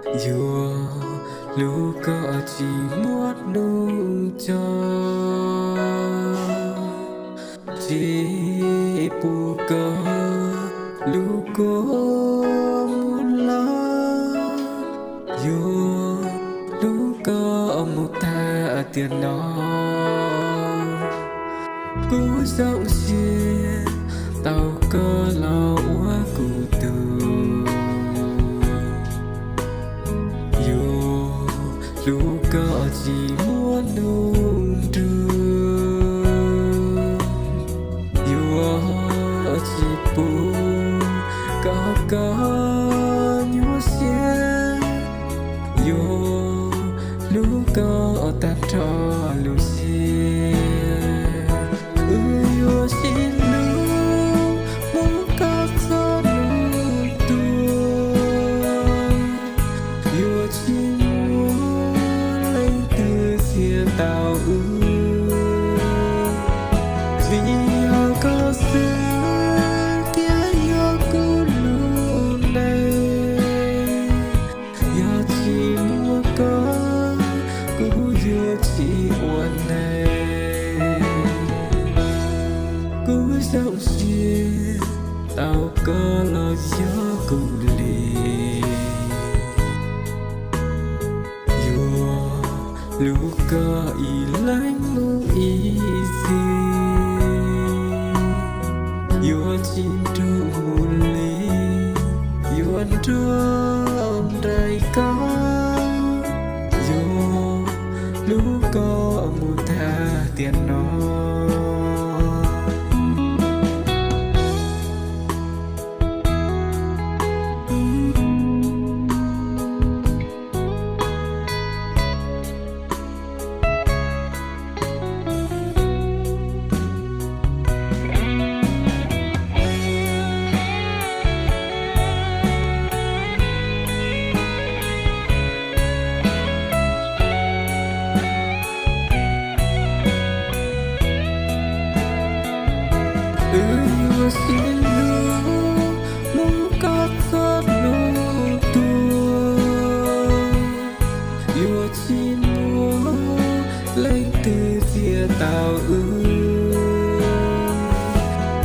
Yuav hlub koj tsis muaj hnub tso, tsis pub koj lub kua muag los. Yuav hlub koj mus tag tiam no. Kuv zoo siab tau koj los ua kuv tug. Yuav hlub koj tsis muaj hnub nrug, yuav tsis pub koj koj nyuaj siab. Yuav hlub koj tag nrho lub siab. Wb yuav sib hlub mus kom txog hnub tuag. Yuav tsis muaj leej twg txiav tau wb, vim yog koj xwb thiaj yog kuv lub neej. Yog tsis muaj koj, kuv yuav tsis ua neej. Kuv zoo siab tau koj los yog kuv li. Yuav hlub koj ib leeg mus ib txhis, yuav tsis nrug mus li, yuav nrog nraim koj, yuav hlub koj mus tag tiam no. Wb yuav sib hlub mus kom txog hnub tuag, yuav tsis muaj leej twg txiav tau wb,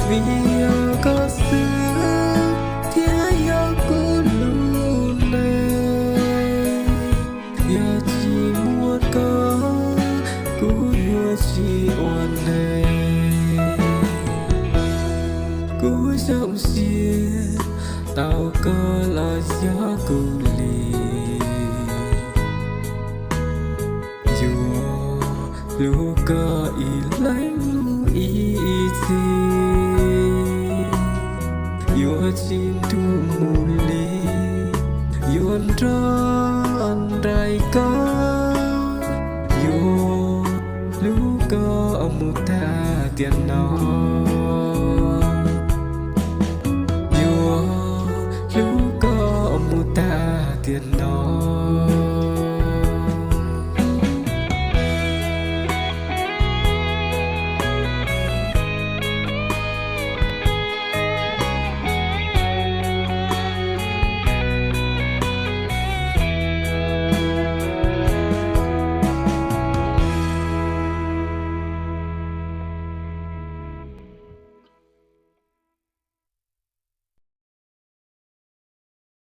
vim yog koj xwb thiaj yog kuv lub neej. Yog tsis muaj koj, kuv yuav tsis ua neej. Kuv zoo siab tau koj los yog kuv li. Yuav hlub koj ib leeg mus ib txhis, yuav tsis nrug mus li, yuav nrog nraim koj, yuav hlub koj mus tag tiam no.